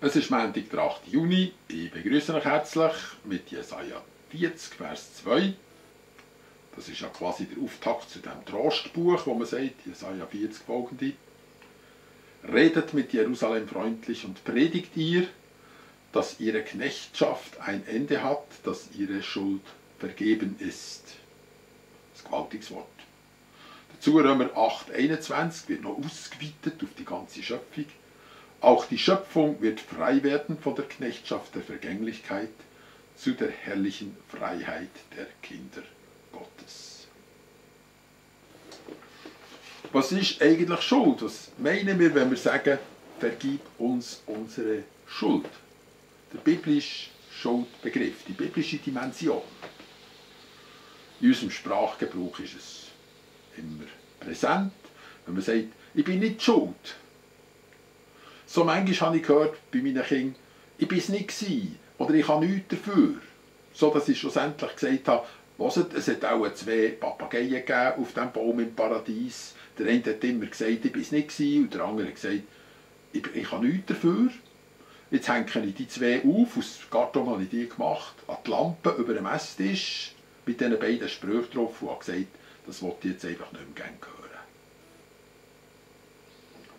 Es ist Montag, der 8. Juni. Ich begrüße euch herzlich mit Jesaja 40, Vers 2. Das ist ja quasi der Auftakt zu dem Trostbuch, wo man sagt, Jesaja 40 folgende. Redet mit Jerusalem freundlich und predigt ihr, dass ihre Knechtschaft ein Ende hat, dass ihre Schuld vergeben ist. Das ist ein gewaltiges Wort. Dazu Römer 8,21 wird noch ausgeweitet auf die ganze Schöpfung. Auch die Schöpfung wird frei werden von der Knechtschaft der Vergänglichkeit zu der herrlichen Freiheit der Kinder Gottes. Was ist eigentlich Schuld? Was meinen wir, wenn wir sagen, vergib uns unsere Schuld? Der biblische Schuldbegriff, die biblische Dimension. In unserem Sprachgebrauch ist es immer präsent, wenn man sagt, ich bin nicht schuld. So manchmal habe ich gehört bei meinen Kindern, ich war es nicht gewesen, oder ich habe nichts dafür. So dass ich schlussendlich gesagt habe, hört, es hat auch 2 Papageien gegeben auf diesem Baum im Paradies. Der eine hat immer gesagt, ich war es nicht gewesen, und der andere hat gesagt, ich habe nichts dafür. Jetzt hänge ich die 2 auf, aus Karton habe ich die gemacht, an die Lampe über dem Esstisch, mit diesen beiden Sprüchen drauf, und habe gesagt, das wollte ich jetzt einfach nicht mehr gerne hören.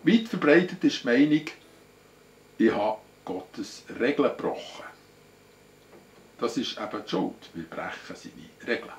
Weit verbreitet ist die Meinung, ich habe Gottes Regeln gebrochen. Das ist eben die Schuld. Wir brechen seine Regeln.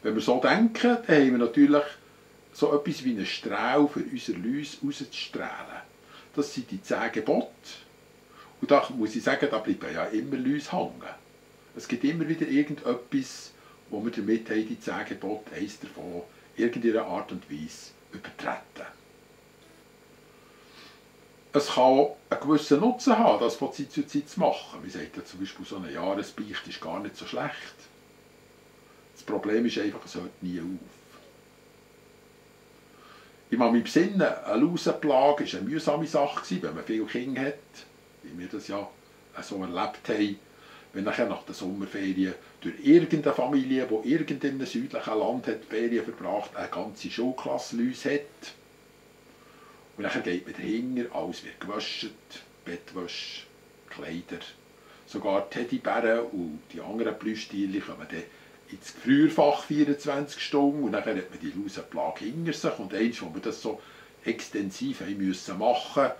Wenn wir so denken, dann haben wir natürlich so etwas wie einen Strahl für unsere Läuse rauszustrahlen. Das sind die 10 Gebote. Und da muss ich sagen, da bleiben ja immer Läuse hängen. Es gibt immer wieder irgendetwas, wo wir damit haben, die 10 Gebote, eins davon, irgendeiner Art und Weise übertreten. Es kann einen gewissen Nutzen haben, das von Zeit zu Zeit zu machen. Man sagt ja zum Beispiel, so eine Jahresbeichte ist gar nicht so schlecht. Das Problem ist einfach, es hört nie auf. Ich kann mich besinnen, eine Lausenplage war eine mühsame Sache, wenn man viele Kinder hat, wie wir das ja so erlebt haben. Wenn nachher nach der Sommerferien durch irgendeine Familie, die irgendein südlichen Land hat, Ferien verbracht, eine ganze Schulklasse Läuse hat. Und dann geht man dahinter, alles wird gewaschen, Bettwäsche, Kleider, sogar Teddybären und die anderen Plüschtiere kommen dann ins Gefrierfach 24 Stunden und dann hat man die Lausenplage hinter sich und eins, wo wir das so extensiv machen mussten, hat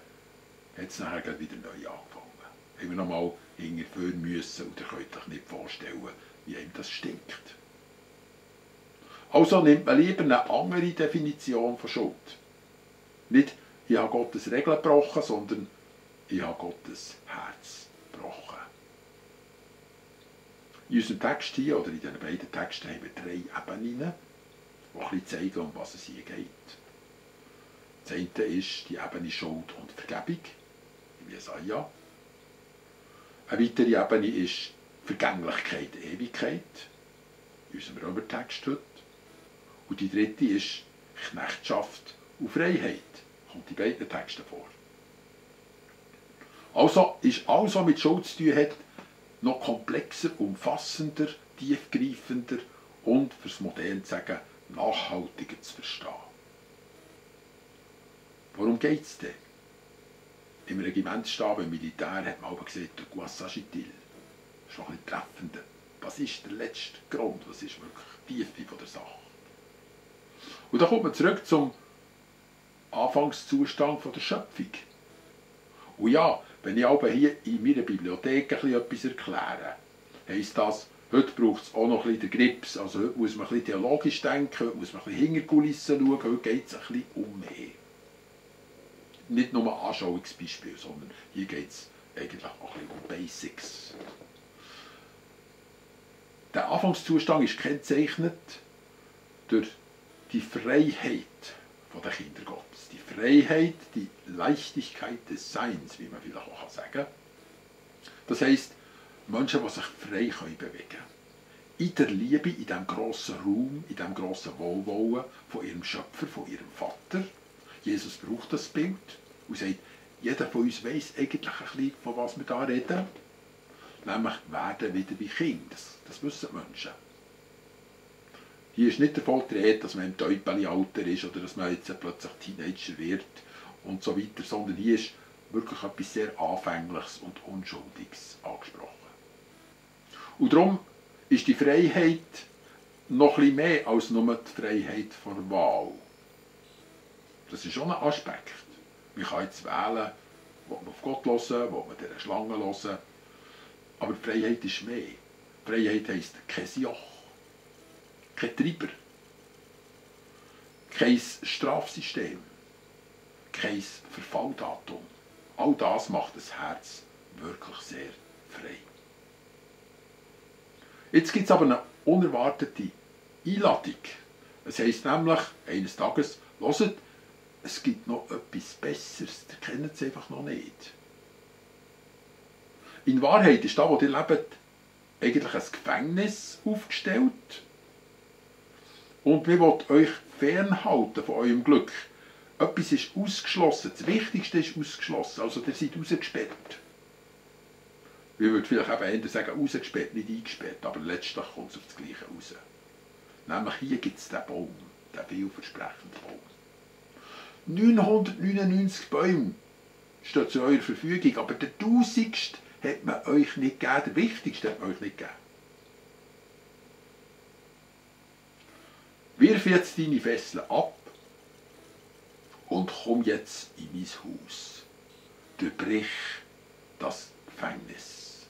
es nachher wieder neu angefangen. Haben wir nochmal hinterführen müssen und ihr könnt euch nicht vorstellen, wie einem das stinkt. Also nimmt man lieber eine andere Definition von Schuld. Nicht, ich habe Gottes Regeln gebrochen, sondern ich habe Gottes Herz gebrochen. In unserem Text hier, oder in diesen beiden Texten, haben wir 3 Ebenen, die ein bisschen zeigen, um was es hier geht. Das eine ist die Ebene Schuld und Vergebung, im Jesaja. Eine weitere Ebene ist Vergänglichkeit, Ewigkeit, in unserem Römertext heute. Und die dritte ist Knechtschaft und Freiheit. Kommt in beiden Texten vor. Also ist alles, was mit Schuld zu tun hat, noch komplexer, umfassender, tiefgreifender und, fürs Modell zu sagen, nachhaltiger zu verstehen. Worum geht es denn? Im Regimentsstab, im Militär, hat man aber gesagt, der quoi s'agit-il? Das ist noch ein bisschen treffender. Was ist der letzte Grund? Was ist wirklich die Tiefe von der Sache? Und dann kommt man zurück zum Anfangszustand der Schöpfung. Und ja, wenn ich aber hier in meiner Bibliothek etwas erkläre, heisst das, heute braucht es auch noch ein bisschen den Grips. Also heute muss man ein bisschen theologisch denken, heute muss man ein bisschen hinter die Kulissen schauen, heute geht es ein bisschen um mehr. Nicht nur ein Anschauungsbeispiel, sondern hier geht es eigentlich auch ein bisschen um Basics. Der Anfangszustand ist gekennzeichnet durch die Freiheit der Kinder Gottes. Die Freiheit, die Leichtigkeit des Seins, wie man vielleicht auch sagen kann. Das heisst, Menschen, die sich frei bewegen können. In der Liebe, in diesem grossen Raum, in diesem grossen Wohlwollen von ihrem Schöpfer, von ihrem Vater. Jesus braucht das Bild und sagt, jeder von uns weiss eigentlich ein bisschen, von was wir da reden. Nämlich werden wieder wie Kinder. Das wissen die Menschen. Hier ist nicht davon die Rede, dass man im Täubeli-Alter ist oder dass man jetzt plötzlich Teenager wird und so weiter, sondern hier ist wirklich etwas sehr Anfängliches und Unschuldiges angesprochen. Und darum ist die Freiheit noch etwas mehr als nur die Freiheit vor Wahl. Das ist schon ein Aspekt. Man kann jetzt wählen, will man auf Gott hören, will man dieser Schlange hören. Aber die Freiheit ist mehr. Freiheit heisst kein Joch, kein Treiber, kein Strafsystem, kein Verfalldatum. All das macht das Herz wirklich sehr frei. Jetzt gibt es aber eine unerwartete Einladung. Es heisst nämlich eines Tages, hört, es gibt noch etwas Besseres, ihr kennt es einfach noch nicht. In Wahrheit ist da, wo ihr lebt, eigentlich ein Gefängnis aufgestellt. Und wir wollen euch fernhalten von eurem Glück. Etwas ist ausgeschlossen, das Wichtigste ist ausgeschlossen, also ihr seid rausgesperrt. Wir würden vielleicht eben eher sagen, rausgesperrt, nicht eingesperrt, aber letztlich kommt es auf das Gleiche raus. Nämlich hier gibt es den Baum, den vielversprechenden Baum. 999 Bäume stehen zu eurer Verfügung, aber der 1000. hat man euch nicht gegeben, der wichtigste hat man euch nicht gegeben. Wirf jetzt deine Fesseln ab und komm jetzt in mein Haus. Durchbrich das Gefängnis.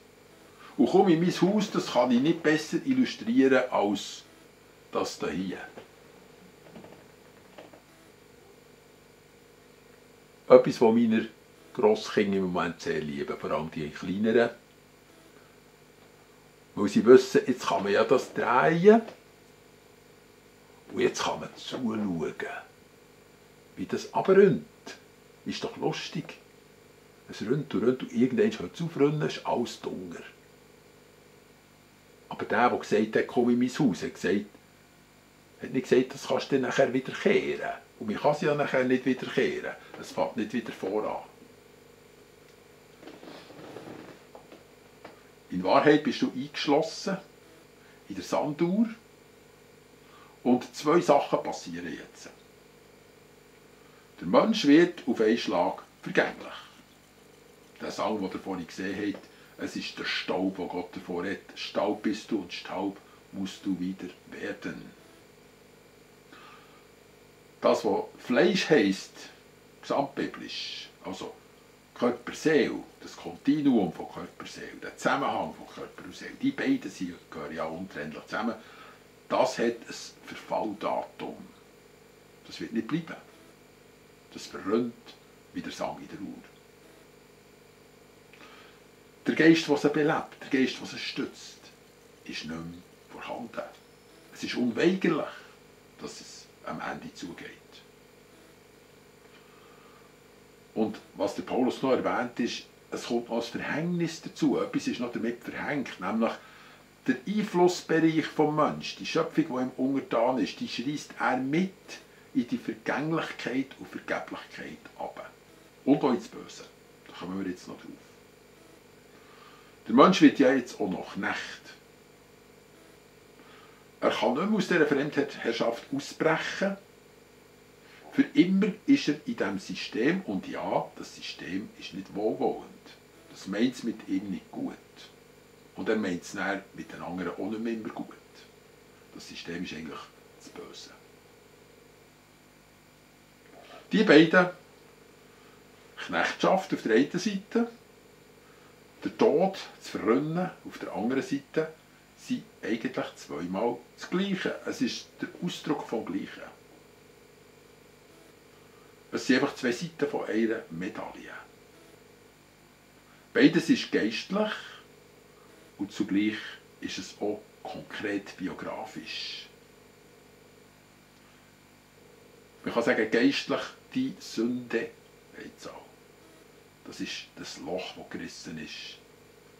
Und komm in mein Haus, das kann ich nicht besser illustrieren als das hier. Etwas, was meiner Grosskinder im Moment sehr lieben, vor allem die kleineren. Weil sie wissen, jetzt kann man ja das drehen und jetzt kann man zuschauen, wie das abrundet. Ist doch lustig. Es rund und irgendwann hört es auf, ist alles dunkel. Aber der gesagt hat, komm in mein Haus, hat nicht gesagt, das kannst du dann nachher wieder kehren. Und man kann es ja nachher nicht wieder kehren. Es fängt nicht wieder voran. In Wahrheit bist du eingeschlossen in der Sanduhr und 2 Sachen passieren jetzt. Der Mensch wird auf einen Schlag vergänglich. Der Song, den ihr vorhin gesehen habt, es ist der Staub, den Gott davor hat. Staub bist du und Staub musst du wieder werden. Das, was Fleisch heisst, gesamtbiblisch, also Körper, Seele, das Kontinuum von Körper, Seele, der Zusammenhang von Körper und Seele, die beiden gehören ja untrennlich zusammen, das hat ein Verfalldatum. Das wird nicht bleiben. Das verrinnt wie der Sand in der Uhr. Der Geist, der sie belebt, der Geist, der sie stützt, ist nicht mehr vorhanden. Es ist unweigerlich, dass es am Ende zugeht. Und was der Paulus noch erwähnt ist, es kommt noch ein Verhängnis dazu. Etwas ist noch damit verhängt, nämlich der Einflussbereich des Menschen, die Schöpfung, die ihm untertan ist, die schreist er mit in die Vergänglichkeit und Vergeblichkeit ab. Und auch ins Böse. Da kommen wir jetzt noch drauf. Der Mensch wird ja jetzt auch noch Knecht. Er kann nicht mehr aus dieser Fremdherrschaft ausbrechen. Für immer ist er in diesem System und ja, das System ist nicht wohlwollend. Das meint es mit ihm nicht gut. Und er meint es dann mit den anderen auch nicht mehr immer gut. Das System ist eigentlich das Böse. Die beiden Knechtschaft auf der einen Seite, der Tod, das Verrennen auf der anderen Seite, sind eigentlich zweimal das Gleiche. Es ist der Ausdruck vom Gleichen. Es sind einfach 2 Seiten von einer Medaille. Beides ist geistlich und zugleich ist es auch konkret biografisch. Man kann sagen, geistlich die Sünde das ist das Loch, das gerissen ist.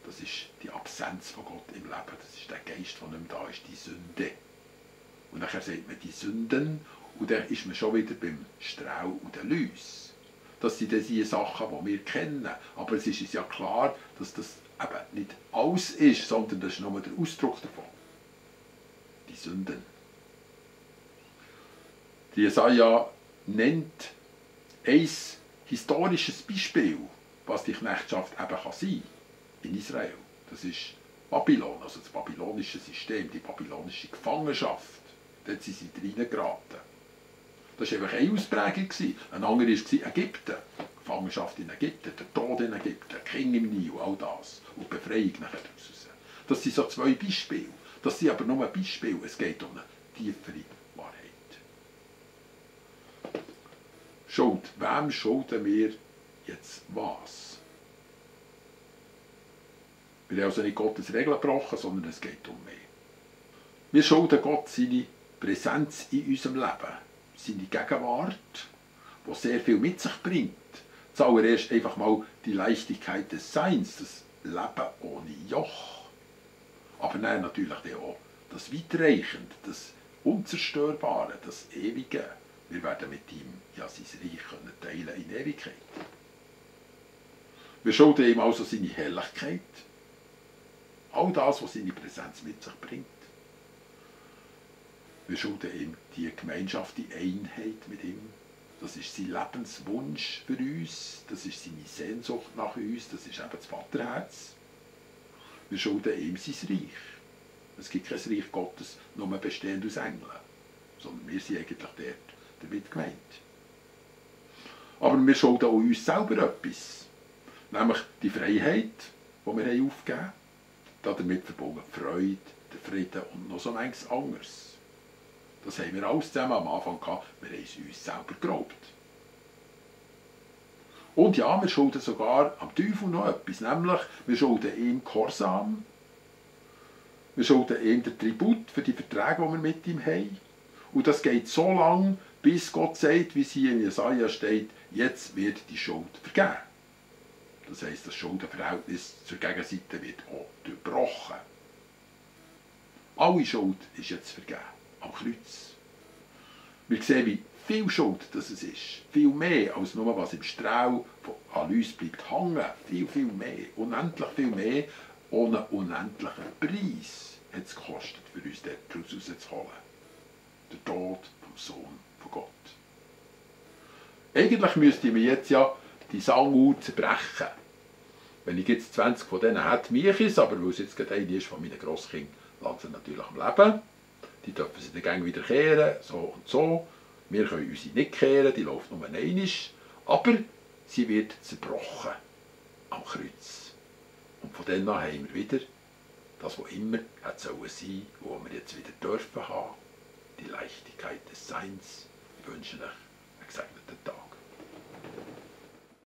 Das ist die Absenz von Gott im Leben. Das ist der Geist, der nicht mehr da ist, die Sünde. Und dann sagt man die Sünden und dann ist man schon wieder beim Strau und den Läus. Das sind die Sachen, die wir kennen. Aber es ist uns ja klar, dass das eben nicht alles ist, sondern das ist nur der Ausdruck davon. Die Sünden. Die Jesaja nennt ein historisches Beispiel was die Knechtschaft eben kann sein in Israel. Das ist Babylon, also das babylonische System, die babylonische Gefangenschaft. Dort sind sie reingeraten. Das war einfach eine Ausprägung. Eine andere war Ägypten. Gefangenschaft in Ägypten, der Tod in Ägypten, King im Nil, all das. Und die Befreiung nachher daraus. Das sind so zwei Beispiele. Das sind aber nur Beispiele. Es geht um eine tiefere Wahrheit. Schuld. Wem schulden wir jetzt was? Wir haben also nicht Gottes Regeln gebrochen, sondern es geht um mehr. Wir schulden Gott seine Präsenz in unserem Leben, seine Gegenwart, die sehr viel mit sich bringt. Zuallererst einfach mal die Leichtigkeit des Seins, das Leben ohne Joch. Aber dann natürlich auch das Weitreichende, das Unzerstörbare, das Ewige. Wir werden mit ihm ja sein Reich teilen in Ewigkeit. Wir schulden ihm also seine Herrlichkeit, all das, was seine Präsenz mit sich bringt. Wir schulden ihm die Gemeinschaft, die Einheit mit ihm. Das ist sein Lebenswunsch für uns, das ist seine Sehnsucht nach uns, das ist eben das Vaterherz. Wir schulden ihm sein Reich. Es gibt kein Reich Gottes, nur bestehend aus Engeln, sondern wir sind eigentlich dort damit gemeint. Aber wir schulden auch uns selber etwas, nämlich die Freiheit, die wir aufgegeben haben, damit verbunden die Freude, der Frieden und noch so manches anderes. Das haben wir alles zusammen am Anfang gehabt, wir haben es uns selber geglaubt. Und ja, wir schulden sogar am Teufel noch etwas, nämlich wir schulden ihm Gehorsam, wir schulden ihm den Tribut für die Verträge, die wir mit ihm haben. Und das geht so lange, bis Gott sagt, wie es hier in Jesaja steht, jetzt wird die Schuld vergeben. Das heisst, das Schuldenverhältnis zur Gegenseite wird auch durchbrochen. Alle Schuld ist jetzt vergeben, am Kreuz. Wir sehen, wie viel Schuld das es ist. Viel mehr, als nur was im Strahl an uns bleibt hängen. Viel, viel mehr. Unendlich viel mehr. Ohne unendlichen Preis hat es gekostet, für uns dort rauszuholen. Der Tod vom Sohn von Gott. Eigentlich müsste man jetzt ja die Sanguhr zerbrechen. Wenn ich jetzt 20 von denen hätte, mich es, aber weil es jetzt gerade eine ist von meinen Grosskindern, lassen sie natürlich am Leben. Die dürfen sie dann gerne wieder kehren, so und so. Wir können unsere nicht kehren, die läuft nur einmal. Aber sie wird zerbrochen am Kreuz. Und von dann an haben wir wieder das, was immer hat sein sollen, was wir jetzt wieder dürfen haben, die Leichtigkeit des Seins. Ich wünsche euch einen gesegneten Tag.